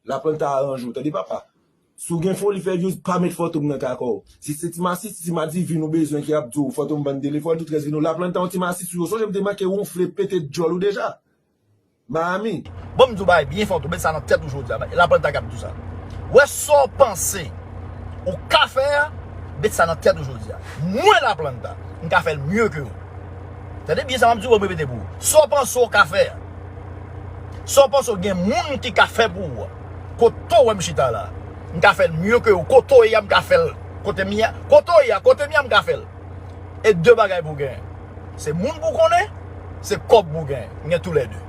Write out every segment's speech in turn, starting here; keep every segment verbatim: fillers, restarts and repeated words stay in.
Laplanta aranje w, tande papa. Si w gen foli fè vyoz, pa met Fantom nan kaka w. Si se ti masisi, ti madivin ou bezwen ki ap di w Fantom vann telefòn, tout rès vin w. Laplanta yon ti masisi, ou sonje m te manke wonfle pete djòl ou deja. Miami. Bon, m di w bagay byen, Fantom, met sa nan tèt ou jodi a. Laplanta k ap di w sa. Wè sa w panse ou ka fè a, met sa nan tèt ou jodi a. Mwen Laplanta, m ka fè l mye ke ou. Tande byen sa m ap di w, m repete pou ou. Sa w panse w ka fè a, sa w panse w gen moun ki ka fè pou ou a, kote w wè m chita la, m ka fè l mye ke ou. Kote w ye a, m ka fè l. Kote m ye a, kote w ye a, kote m ye a, m ka fè l. E de bagay pou w genyen. Se moun pou w konnen, se kòb pou w genyen. M gen toulède.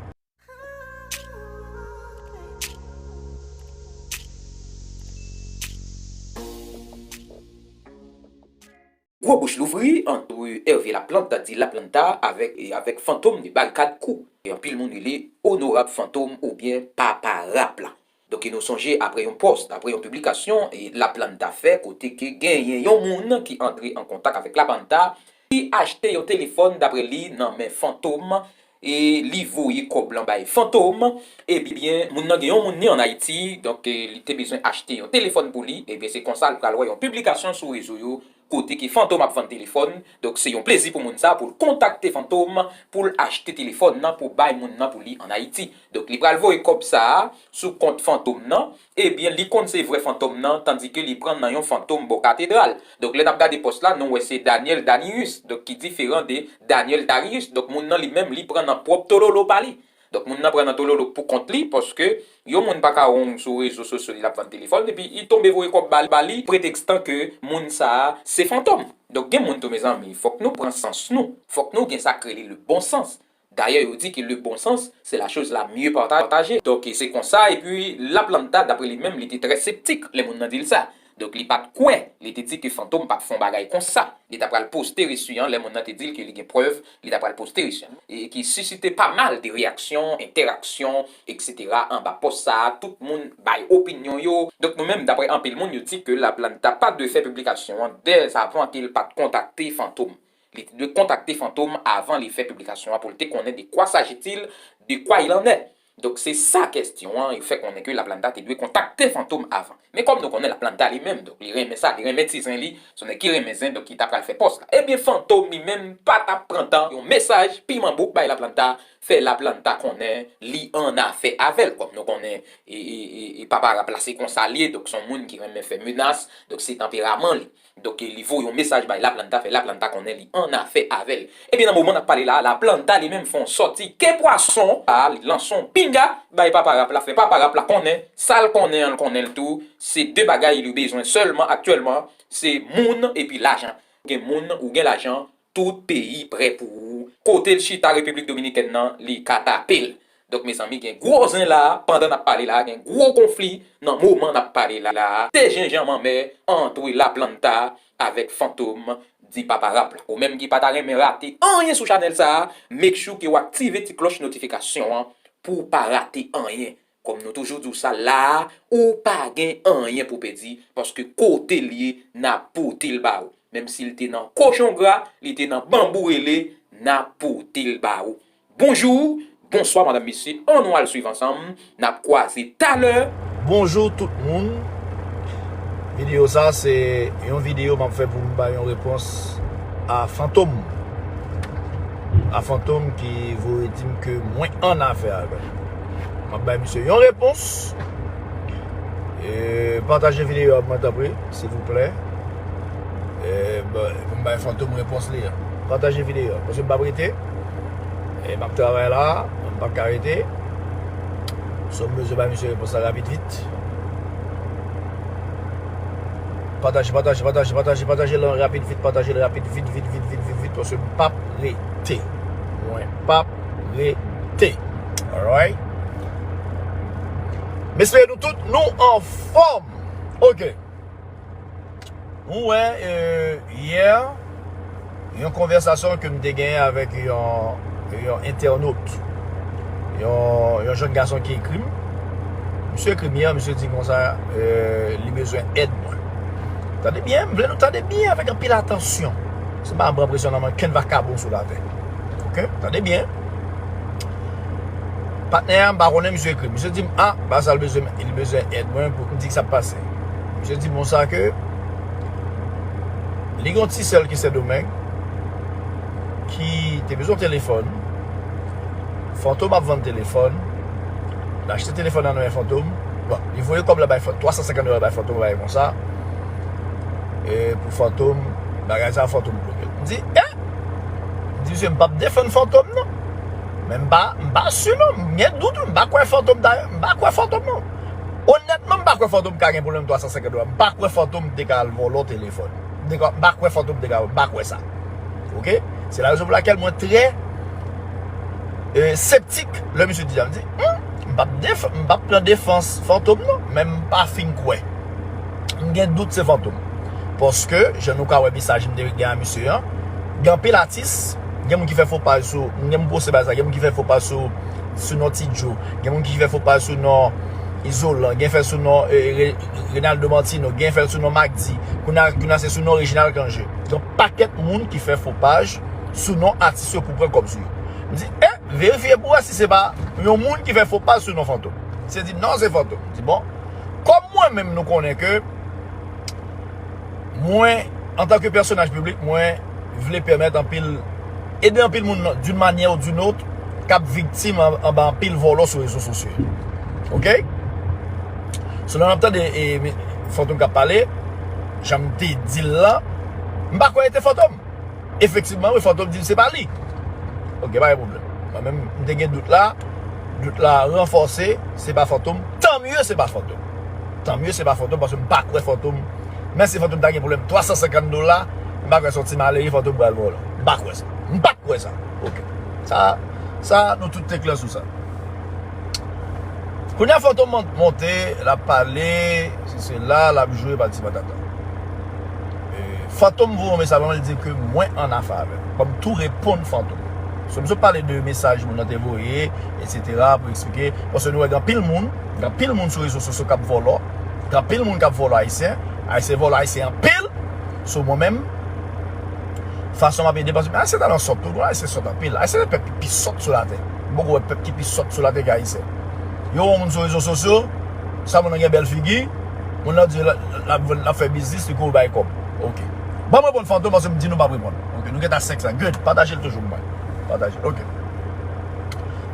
Gwo bouch louvri ant Hervé Laplanta, di Laplanta, avèk, e avèk Fantom de Barikad Crew. E anpil moun rele Onorab Fantom oubyen Papa Rap la. Donk, e nou sonje apre yon pòs, apre yon piblikasyon, e Laplanta fè kote ke genyen yon moun ki antre an kontak avèk Laplanta, ki achte yon telefòn, daprè li, nan men Fantom, e li voye kòb lan bay Fantom. Ebyen, moun nan gen yon moun li ann Ayiti, donk, e li te bezwen achte yon telefòn pou li. Ebyen, se konsa l pral wè yon piblikasyon sou rezo yo, kote ke Fantom ap vann telefòn. Donk, se yon plezi pou moun sa, pou l kontakte Fantom, pou l achte telefòn nan, pou bay moun nan pou li ann Ayiti. Donk, li pral voye kòb sa a sou kont Fantom nan. Ebyen, li konn se vrè Fantom nan, tandike li pran nan yon Fantom bò katedral. Donk, lè n ap gade pòs la, nou wè se Daniel Danius, donk, ki diferan de Daniel Darius. Donk, moun nan li menm, li pran nan pwòp tololo pa li. Donk, moun nan pran nan tololo pou kont li, paske yon moun pa ka wong sou rezo sosyo li, l ap vann telefòn, epi li tonbe voye kòb ba, ba li, pretekstan ke moun sa a se Fantom. Donk, gen moun tou, mezanmi, fòk nou pran sans nou. Fòk nou gen sa k rele le bon sens. Dayè, yo di ke le bon sens, c'est la chose la mieux parta-, partagée. Donk, se konsa, epi Laplanta, daprè li menm, li te trè septik lè moun nan di l sa. Donk, li pa t kwè, li te di ke Fantom pa t fè yon bagay konsa. Li ta pral poste resi an, lè moun nan te di l ke li gen prèv, li ta pral poste resi an. E ki sisite pa mal de reyaksyon, entèraksyon, etsetera, anba pòs sa a, tout moun bay opinyon yo. Donk, nou menm, daprè anpil moun, yo di ke Laplanta pa dwe fè piblikasyon an dèzavan ke l pa t kontakte Fantom. Li te dwe kontakte Fantom avan li fè piblikasyon an pou l te konnen de quoi s'agit-il, de quoi il en est. Donk, se sa kèsyon an, yo fè konnen ke Laplanta te dwe kontakte Fantom avan. Men kòm nou konnen Laplanta li menm, donk, li renmen sa, li renmen ti zen li, se yon nèg ki renmen zen, donk, ki ta pral fè pòs la. Ebyen, Fantom li menm pa t ap pran tan, yon mesaj piman bouk bay Laplanta, fè Laplanta konnen li annafè avè l, kòm nou konnen, e, e, e, e Papa Rap la se konsa l ye, donk, se yon moun ki renmen fè menas, donk, se tanperaman li. Donk, li voye yon mesaj bay Laplanta, fè Laplanta konnen li annafè avè l. Ebyen, nan moman n ap pale la a, Laplanta li menm fè yon sòti ke pwason, a, li lanse yon pinga bay Papa Rap la, fè Papa Rap la konnen sa l konnen an, l konnen l tou. Se de bagay li bezwen sèlman aktyèlman, se moun epi lajan. Gen moun, ou gen lajan, tout peyi prè pou ou. Kote l chita Repiblik Dominikèn nan, li ka tape l. Donk, mezanmi, gen gwo zen la a, pandan n ap pale la a, gen gwo konfli nan moman n ap pale la a. Te jenjanm anmè ant Laplanta avèk Fantom, di Papa Rap la. Ou menm ki pa ta renmen rate anyen sou chanèl sa a, make sure ke w aktive ti klòch notifikasyon an pou w pa rate anyen. Kòm nou toujou di w sa la a, ou pa gen anyen pou pèdi, paske kote l ye, n ap pote l ba ou. Menm si l te nan kochon gra, li te nan banbou rele, n ap pote l ba ou. Bonjou, bonswa, madanm, mesye, ann nou al swiv ansanm, n ap kwaze talè. Bonjou tout moun. Videyo sa a se yon videyo m ap fè pou m bay yon repons a Fantom. A Fantom ki voye di m ke mwen annafè avè l. M ap bay misye yon repons. E, pataje videyo a pou mwen, tanpri, silvouplè. E, ba, pou m bay Fantom repons li an. Pataje videyo a, paske m p ap rete. E, m ap travay la, m p ap ka rete. So, m bezwen bay misye repons la rapid vit. Pataje, pataje, pataje, pataje, pataje l rapid vit, pataje l rapid vit, vit, vit, vit, vit, vit, paske m p ap rete. Mwen p ap rete. Alright? M espere nou tout, nou anfòm. Ok. Nou wè, e, yè, yon konvèsasyon ke m te genyen avèk yon, yon entènot. Yon, yon jèn gason ki ekri m. Misye ekri m yè, misye di konsa, e, li bezwen èd mwen. Tande byen, m vle nou tande byen avèk anpil atansyon. Se pa m pran presyon nan men kenn vakabon sou latè. Ok? Tande byen. Patnè a, m pa konnen, misye ekri. Misye di m, a, pa sa l bezwen, li bezwen èd mwen pou m di ki sa k pase. Misye di m konsa ke li gen yon ti sè l ki Sendomeng ki te bezwen yon telefòn. Fantom ap vann telefòn. L achte telefòn nan men Fantom. Bon, li voye kòb la bay Fantom, twa san senkant dola bay Fantom, bagay konsa. E pou Fantom, bagay sa Fantom bloke l. M di, e! M di, misye, m p ap defann Fantom, non. Men m pa, m pa si, non. M gen dout, wi. M pa kwè Fantom ta, m pa kwè Fantom, non. Onètman, m pa kwè Fantom ka gen pwoblèm twa san senkant dola. M pa kwè Fantom te ka al vòlò telefòn. M te ka, m pa kwè Fantom te ka, m pa kwè sa. Oke? Se la rezon pou lakèl mwen trè, e, septik lè misye di sa. M di, hmm, m p ap def-, m p ap pran defans Fantom, non. Men m pa fin kwè. M gen dout se Fantom. Paske, jan nou ka wè mesaj m te gen a misye an, gen anpil atis, gen moun ki fè fo paj sou, gen moun poste bagay sa, gen moun ki fè fo paj sou, sou non Ti Djo, gen moun ki fè fo paj sou non Izolan, gen fè sou non, e, Re-, Renaldo Martino, gen fè sou non Mack D, kounye a, kounye a se sou non Reginald Cangé. Gen pakèt moun ki fè fo paj sou non atis yo pou pran kòb sou yo. M di, e, verifye pou wè si se pa yon moun ki fè fo paj sou non Fantom. Se di, non, se Fantom. M di, bon, kòm mwen menm nou konnen ke mwen, antanke pèsonaj piblik, mwen vle pèmèt anpil, ede anpil moun d'une manière ou d'une autre k ap viktim an-, anba anpil vòlò sou rezo sosyo yo. Oke? So, lè n ap tande, e, mi-, Fantom k ap pale, jan m te di l la, m pa kwè e te Fantom. Efektivman, wi, Fantom di m se pa li. Oke, pa gen pwoblèm. Mwen menm, m te gen dout la. Dout la ranfòse, se pa Fantom. Tanmye se pa Fantom. Tanmye se pa Fantom, paske m pa kwè Fantom. Men si Fantom ta gen pwoblèm twa san senkant dola, m pa kwè se yon ti malere Fantom pral vòlò. M pa kwè sa. M pa kwè sa. Oke. Sa, sa, nou tout te klè sou sa. Kounye a Fantom mon-, monte, l ap pale, si se la, l ap jwe, pati patata. E, Fantom voye yon mesaj ban mwen, li di ke mwen an afè avè l. Ban m tou reponn Fantom. So, m sot pale de mesaj moun nan te voye, etsetera, pou eksplike. Paske nou wè gen anpil moun, gen anpil moun sou rezo sosyo k ap vòlò, gen anpil moun k ap vòlò Ayisyen, Ayisyen vòlò Ayisyen anpil, so mwen menm, fason m ap ede, paske Ayisyen tèlman sòt tou, Ayisyen sòt anpil. Ayisyen se pèp ki pi sòt sou latè. M poko wè pèp ki pi sòt sou latè ke Ayisyen. Yo wè yon moun sou rezo sosyo, sa moun nan gen bèl figi, moun nan di l ap, l ap, l ap fè biznis, li kou bay kòb. Oke. Ban m reponn Fantom, paske m di nou p ap reponn. Oke, nou gentan sèk sa. Good, pataje l toujou pou mwen. Pataje l, oke.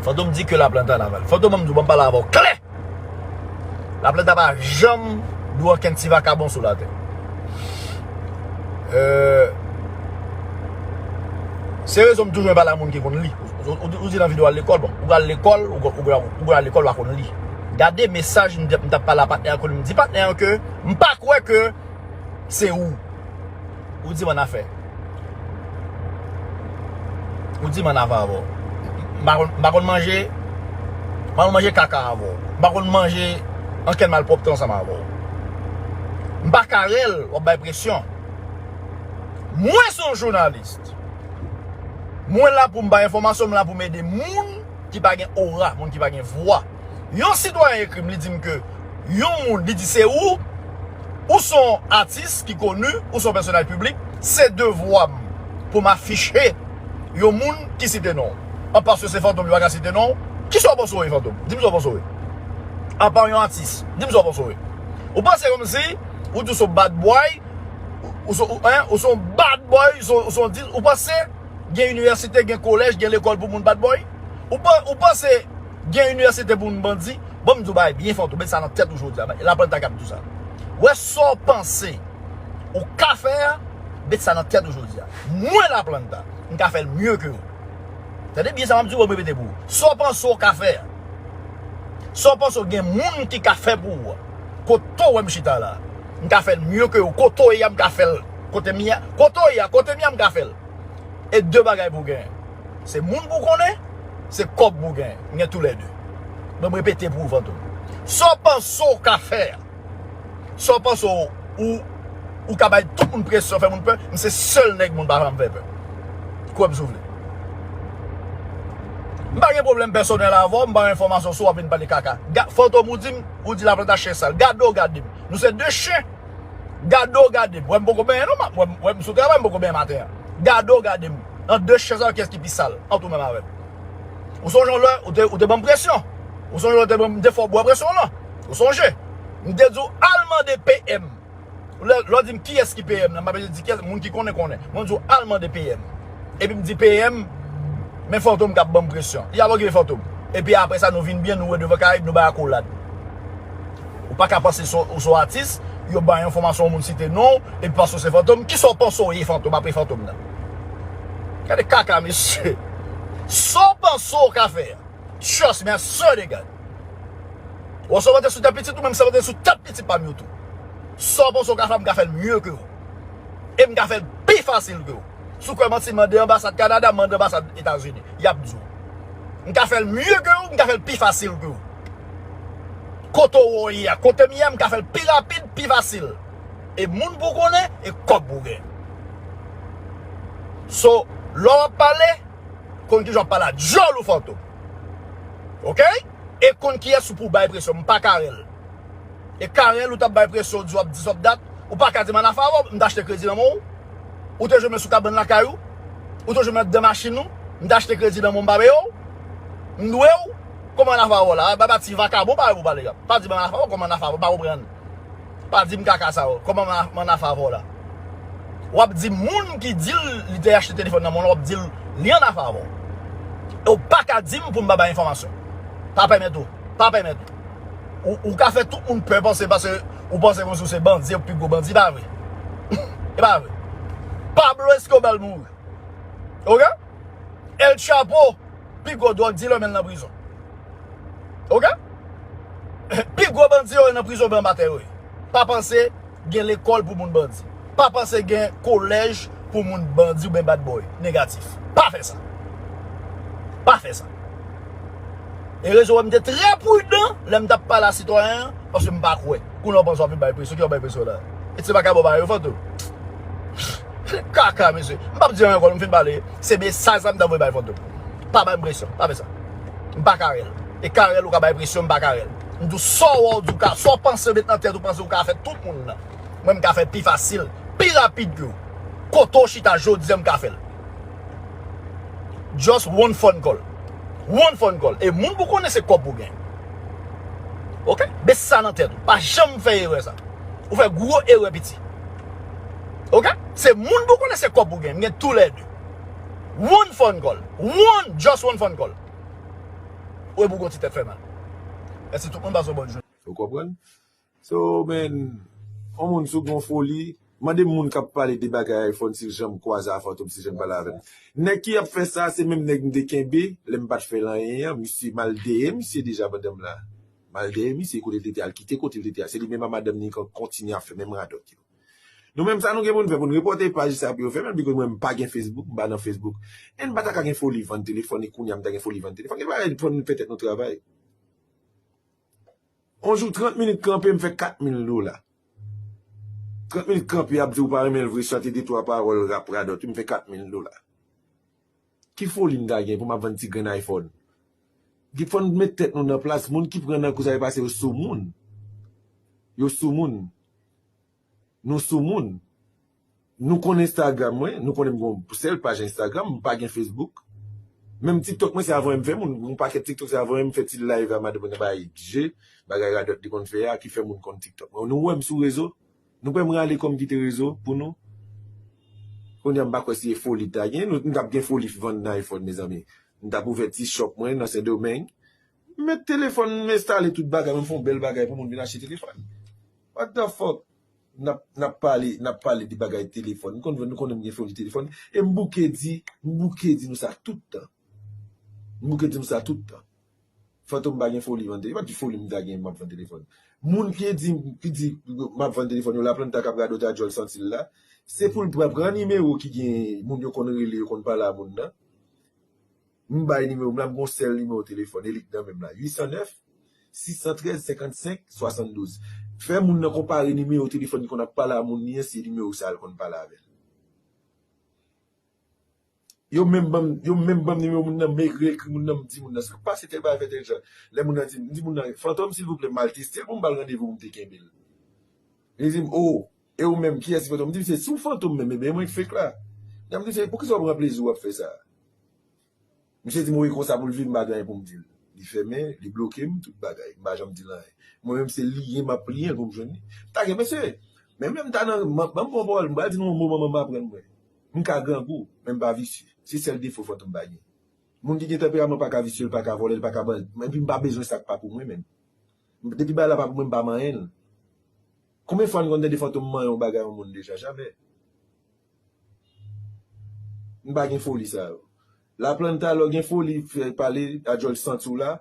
Fantom di ke Laplanta nan aval. Fantom, ban m di w, ban m pale avè w klè. Laplanta pa janm dwe okenn ti vakabon sou latè. Euh, se rezon m toujou pale a moun ki konn li. Ou, ou, ou di nan videyo al lekòl, bon, ou pral lekòl, ou, ou, ou pral lekòl, ou pa konn li. Gade mesaj m t ap pale a patnè an, kote m di patnè an ke m pa kwè ke se ou. Ou di m annafè. Ou di m annafè avè w. M pa konn, m pa konn manje, m pa konn manje kaka avè w. M pa konn manje ankenn malpwòpte ansanm avè w. M pa ka rèl, w ap bay presyon. Mwen se yon jounalis. Mwen la pou m bay enfòmasyon, m la pou m ede moun ki pa gen ora, moun ki pa gen vwa. Yon sitwayen ekri m, li di m ke yon moun, li di se ou, ou se yon atis ki koni, ou se yon pèsonaj piblik, se devwa m pou m afiche yon moun ki site non w. Apa se Fantom, li pa ka site non w. Kisa w panse w ye, Fantom? Di m sa w panse w ye. Apa yon atis, di m sa w panse w ye. Ou panse kòmsi ou di w se yon bad boy, ou, ou se, ou, hein, ou se yon bad boy, ou se, ou se yon dis, ou panse gen inivèsite, gen kolèj, gen lekòl pou moun bad boy? Ou pa, ou panse gen inivèsite pou moun bandi? Bon, m di w bagay byen, Fantom, met sa nan tèt ou jodi a. Laplanta k ap di w sa. Wè sa w panse ou ka fè a, met sa nan tèt ou jodi a. Mwen Laplanta, m ka fè l mye ke ou. Tande byen sa m ap di w, bon, m repete pou ou. Sa w panse w ka fè a, sa w panse w gen moun ki ka fè pou ou a, kote w wè m chita la, m ka fè l mye ke ou. Kote w ye a, m ka fè l. Kote m ye a, kote w ye a, kote m ye a, m ka fè l. E de bagay pou w genyen. Se moun pou w konnen, se kòb pou w genyen. M gen toulède. Men m repete pou ou, Fantom. Sa w panse w ka fè a, sa w panse w, ou, ou ka bay tout moun presyon, fè moun pè, m se sèl nèg moun pa janm fè pè. Kwè m si w vle. M pa gen pwoblèm pèsonèl avè w, m pa gen enfòmasyon sou w ap vin pale kaka. Ga-, Fantom, ou di m, ou di Laplanta chen sal. Gade w gade m. Nou se de chen. Gade w gade m. Wè m poko benyen non, m ap, wè m, wè m sou travay, m poko benyen maten an. Gade w gade m. Nan de chen sa yo, kiyès ki pi sal? Ant ou menm avè m. Ou sonje yon lè, ou te, ou te ban m presyon. Ou sonje yon lè, ou te ban m, m te fè w bwè presyon w lan. Ou sonje? M te di w al mande P M. Lè, lè w di m kiyès ki P M nan, m pa bezwen di kiyès, moun ki konnen, konnen. Mwen di w al mande P M. Epi m di P M, men Fantom k ap ban m presyon. Li ap okipe Fantom. Epi apre sa, nou vin byen, nou wè devan Karayib, nou bay akolad. Ou pa ka panse se w, ou se w atis, yo bay enfòmasyon, yon moun site non w, epi panse w se Fantom. Kisa w panse w ye Fantom, apre Fantom nan? Gade kaka, mesye. Sa w panse w ka fè a? Trust me, I swear to God. Ou se w te sou tèt pitit ou, menm si w te sou tèt pitit pa m yo tou. Sa w panse w ka fè, m ka fè l mye ke w. E m ka fè l pi fasil ke w. Si w kwè manti, mande anbasad Kanada, mande anbasad Etazini. Y ap di w. M ka fè l mye ke w, m ka fè l pi fasil ke w. Kote w ye a, kote m ye a, m ka fè l pi rapid, pi fasil. E moun pou w konnen, e kòb pou w gen. So, lè w ap pale, konn kijan w ap pale a djòl ou Fantom. Oke? E konn kiyès ou pou bay presyon, m pa Carel. E Carel ou t ap bay presyon, ou di w ap di sa w ap dat, ou pa ka di m ann afè avè w, m t achte kredi nan men w. Ou te jwenn mwen sou kabann lakay ou, ou te jwenn mwen anndan machin ou, m t achte kredi nan men w, m pa peye w. M dwe w, kòman ann afè avè w la? Ba, ba ti vakabon parèy ou pale a. Pa di m ann afè avè w, kòman ann afè avè w, m pa konprann. Pa di m kaka sa yo. Kòman m a-, m ann afè avè w la? W ap di moun ki di l li te achte telefòn nan men w lan, w ap di l li ann afè avè w. E w pa ka di m pou m pa bay enfòmasyon. Pa pèmèt ou. Pa pèmèt ou. Ou, ou ka fè tout moun pè panse, paske ou panse kòmsi ou se bandi, ou pi gwo bandi, e pa vre. E pa vre. Pablo Escobar mouri. Oke? El Chapo, pi gwo dwòg dilè men l nan prizon. Oke? Pi gwo bandi yo nan prizon, ben anba tè yo ye. Pa panse gen lekòl pou moun bandi. Pa panse gen kolèj pou moun bandi oubyen bad boy. Negatif. Pa fè sa. Pa fè sa. E rezon wè m te trè pridan lè m t ap pale a sitwayen an, paske m pa kwè. Kounye a w panse w ap vin bay presyon, ki w ap bay presyon la? E se pa ka bò ba yo, Fantom. Kaka, mesye. M p ap di anyen ankò, m fin pale. Se mesaj sa m ta voye bay Fantom. Pa bay m presyon. Pa fè sa. M pa Carel. E Carel ou ka bay presyon, m pa Carel. M di w sa w wè w di w ka, sa w panse w met nan tèt ou panse w ka fè tout moun nan. Mwen m ka fè l pi fasil, pi rapid ke w. Kote w chita jodi a m ka fè l. Just one phone call. One phone call. E moun pou konnen se kòb ou gen. Oke? Met sa nan tèt ou. Pa janm fè erè sa. Ou fè gwo erè piti. Oke? Se moun pou konnen se kòb ou gen. M gen toulède. One phone call. One, just one phone call. Ou e pou gon ti tèt fè mal. Mèsi tout moun, pase yon bòn jounen. Ou konprann? So, men, yon moun sou gon foli, mande moun k ap pale de bagay iPhone si l janm kwaze a Fantom, si l janm pale avè l. Nèg ki ap fè sa, se menm nèg m te kenbe, lè m pa t fè l anyen an, misye m al dèyè misye deja pandan m la. M al dèyè misye kote l te, te al kite kote l te, te a. Se li menm a madanm li k kontinye ap fè menm radòt yo. Nou menm sa nou gen pou n fè pou n repòte paj sa pou yo fèmen l, because mwen m pa gen Facebook, m pa nan Facebook. E n pa ta ka gen foli vann telefòn, e kounye a m ta gen foli vann telefòn. Gen bagay fò n fè tèt nou travay. On jou, trant minit kanpe, m fè kat mil dola. Trant minit kanpe, ap di ou pa renmen l vre, chante de twa pawòl rap radòt, m fè kat mil dola. Ki foli m ta gen pou m ap vann ti grenn iPhone? Gen fò n met tèt nou nan plas, moun ki pran nan kou sa yo pase yo soumoun. Yo soumoun. Nou soumoun. Nou konn Instagram mwen, nou konnen m gon sèl paj Instagram, m pa gen Facebook. Menm TikTok mwen se avan m fè moun, yon pakèt TikTok se avan m fè ti live a madanm mwen nan bay je, bagay radòt li konn fè a ki fè moun konn TikTok mwen. Nou wè m sou rezo, nou kwè m rale kò m kite rezo pou nou. Kounye a m pa kwè si e foli m ta gen, nou, m t ap gen foli vann nan iPhone, mezanmi. M t ap ouvè ti shop mwen nan Sendomeng. M met telefòn, m enstale tout bagay, m fè yon bèl bagay pou moun vin achte telefòn. What the fuck? N ap, n ap pale, n ap pale de bagay telefòn. Nou konn, nou konnen m gen foli telefòn. E m bouke di, m bouke di nou sa tout tan. M bouke di nou sa tout tan. Fantom pa gen foli vann telefòn. Pa di foli m ta gen, m ap vann telefòn. Moun ki di, ki di m ap vann telefòn yo, Laplanta k ap radòt a djòl santi l la. Se pou l pran, pran nimewo ki gen moun yo konn rele, yo konn pale a moun nan. M bay nimewo m la, m gon sèl nimewo telefòn, e li k nan men m la, uit san nèf, sis san trèz, senkannsenk, swasanndouz. Fè moun nan konpare nimewo telefòn li konn ap pale a moun li an, se nimewo sa a l konn pale avè l. Yo menm ban m, yo menm ban m nimewo moun nan, m ekri moun nan, m di moun nan, sa k pase tèl bagay fè tèl jan. Lè moun nan di, m di moun nan, Fantom, silvouplè, m al teste l pou m ba l randevou pou m te kenbe l. Li di m, o, e ou menm, kiyès ki Fantom? M di, se si w Fantom menm, ebyen mwen k fake la. Nèg m di, se poukisa w pran plezi w ap fè sa? Misye di m wi konsa pou l viv, m pa gen anyen pou m di l. Li fèmen, li bloke m, tout bagay. M pa janm di l anyen. Mwen menm se liyen m ap liyen l pou m jwenn li. M ta gen mesye. Men menm ta nan, m, m, m pran pawòl, m pral di nou yon mo manman m aprann mwen. M ka grangou, men m pa visye. Se sèl defo Fantom pa gen. Moun ki gen tanperaman pa ka visye, l pa ka vòlè, l pa ka ban. Epi m pa bezwen sa k pa pou mwen menm. Depi bagay la pa pou mwen, m pa manyen l. Konbyen fwa n konn tande Fantom manyen yon bagay yon moun deja? Jamè. M pa gen foli sa yo. Laplanta, lè w gen foli, fè pale a djòl santi w la,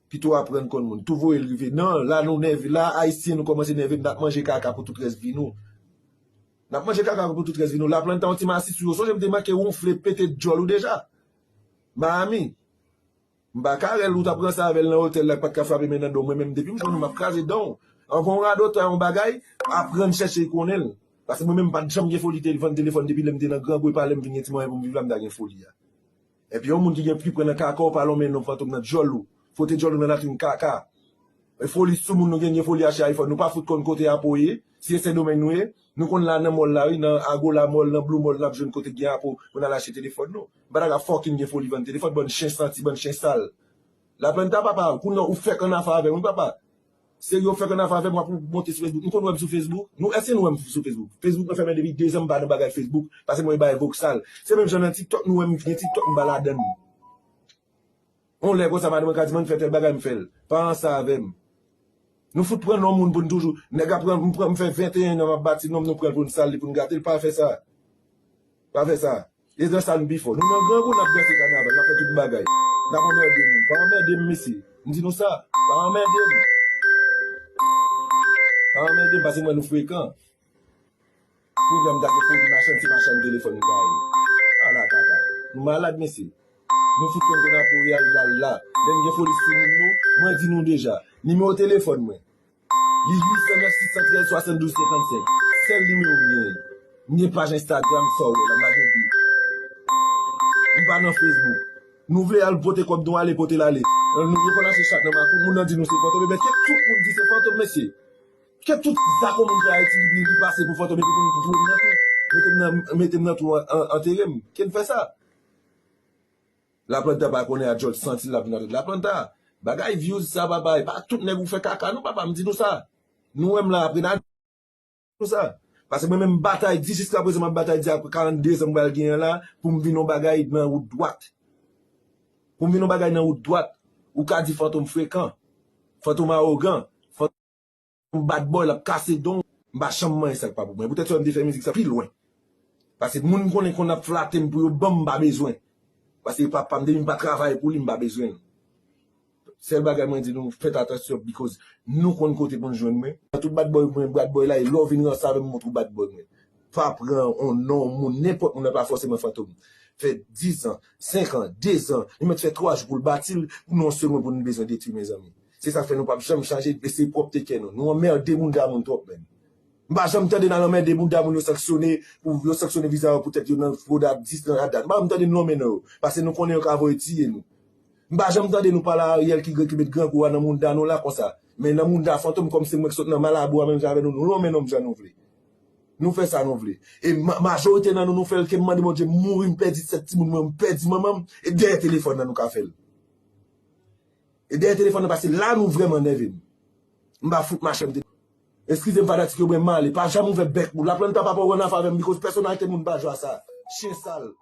pito w aprann konn moun. Tou voye l rive. Non, la nou nève, la Ayisyen nou kòmanse nève, n ap manje kaka pou tout rès vi nou. N ap manje kaka pou tout rès vi nou. Laplanta, yon ti masis ou yo. Sonje m te manke wonfle, pete djòl ou deja. Miami. M pa ka rèl ou t ap ranse avè l nan otèl la, k pa t ka frape men nan do mwen, menm depi m jwenn ou, m ap kraze dan w. Anvan yon radotay, yon bagay, aprann chèche konnen l. Paske mwen menm, m pa t janm gen foli te vann telefòn depi lè m te nan grangou, e pa lè m vin gen ti mwayen pou m viv la, m ta gen foli a. Epi yon moun ki gen pli pran nan kaka w, pa lonmen non Fantom nan djòl ou. Fwote djòl ou nan latrin kaka. E foli sou moun nou gen, gen foli achte iPhone. Nou pa fout konn kote Apo ye. Si e Sendomeng nou ye, nou konn la nan mòl la, wi, nan Agola Mall, nan Blue Mall, n ap jwenn kote gen Apo pou n al achte telefòn nou. M pa ta ka fucking gen foli vann telefòn, bann chen santi, bann chen sal. Laplanta papa, kounye a ou fèk annafè avè m, wi papa. Serye, ou fèk annafè avè m, w ap monte sou Facebook. Nou konn wè m sou Facebook? Nou, èske nou wè m sou Facebook? Facebook mwen fèmen depi dezan, m pa nan bagay Facebook, paske mwen bay voksal. Se menm jan nan TikTok, nou wè m gen TikTok, m pa ladann. On lè konsa, madanm mwen ka di m, ann fè tèl bagay, m fè l. Pa ranse avè m. Nou fout pran non moun pou n toujou. Nèg ap pran, m pran, m fè venteyen an, m ap bati non m, nou pran l pou n sal li, pou n gate l. Pa fè sa. Pa fè sa. E nan sa n pi fò. Nou nan grangou, n ap danse kanaval, n ap fè tout bagay. N ap anmède moun. Pa anmède m, mesye. M di nou sa. Pa anmède m. Pa anmède m, paske m wè nou frekan. Pwoblèm gate foli machann, se machann telefòn li ta ye. Ala kaka. Nou malad, mesye. Nou fout konn konn Apo ye, al la. Lè n gen foli sou moun nou, mwen di nou deja. Nimewo telefòn mwen. Li uit san nèf sis san trèz swasanndouz senkannsenk. Sèl nimewo m genyen. M gen paj Instagram, sa w wè la, m pa gen bi. M pa nan Facebook. Nou vle al pote kòb nou ale, pote l ale. Nou, yo konn achte chat nan makou, moun nan di nou se Fantom, ebyen ke tout moun di se Fantom, mesye. Ke tout zako moun fè Ayiti, li, li pase pou Fantom, epi pou nou voye m nan twou. Mete m nan, mete m nan twou, an, an, antere m. Ke n fè sa? Laplanta pa konnen a djòl santi l ap vin avèk Laplanta. Bagay views sa, papa, e pa tout nèg ou fè kaka, non, papa, m di nou sa. Nou wè m la apre, n a di nou sa. Paske mwen menm m batay, di jiskaprezan m ap batay, di apre karannde zan m pral genyen la, pou m vin yon bagay nan wout dwat. Pou m vin yon bagay nan wout dwat. Ou ka di Fantom frekan, Fantom awogan, Fantom bad boy, l ap kase don. M pa janm manyen sa k pa pou mwen. Poutèt sa, m te fè mizik sa pi lwen. Paske moun m konnen konn ap flate m pou yo ban m, m pa bezwen. Paske papa m, depi m pa travay pou li, m pa bezwen l. Sèl bagay mwen di nou, fèt atansyon, because nou konn kote pou n jwenn mwen. Tout bad boy mwen, bad boy la, e lè w vin ranse avè m, m montre w bad boy mwen. Pa pran on non, moun, nenpòt moun, pa fòseman Fantom. Fè dis an, senk an, de zan, li mèt fè twa jou pou l bati l, pou nou yon sèl moun pou nou bezwen detwi, mezanmi. Se sa k fè nou p ap janm chanje, e se pwòpte kè nou. Nou anmède moun damoun twòp, menm. M pa janm tande n al anmède moun damoun yo sanksyone, pou yo sanksyone viza yo poutèt yo nan fwod a dis nan ladan. M pa janm tande n lonmen non yo, paske nou konnen yo ka voye tiye nou. M pa janm tande nou pale a Ariel ki, ki met grangou a nan mounda nou la konsa. Men nan mounda Fantom, kòm se mwen ki sot nan malabou a menm jan avè nou, nou lonmen non m jan nou vle. Nou fè sa nou vle. E ma-, majorite nan nou, nou fè l ke m mande Bondye m mouri, m pèdi sèt timoun mwen, m pèdi manman m, e dèyè telefòn nan nou ka fè l. E dèyè telefòn nan, paske la nou vrèman nève m. M pa fout mache m te. Eskize m fanatik yo, mwen m ale. Pa janm ouvè bèk ou. Laplanta pa pou wè nan afè avè m, because pèsonalite moun pa jwe a sa. Chen sal.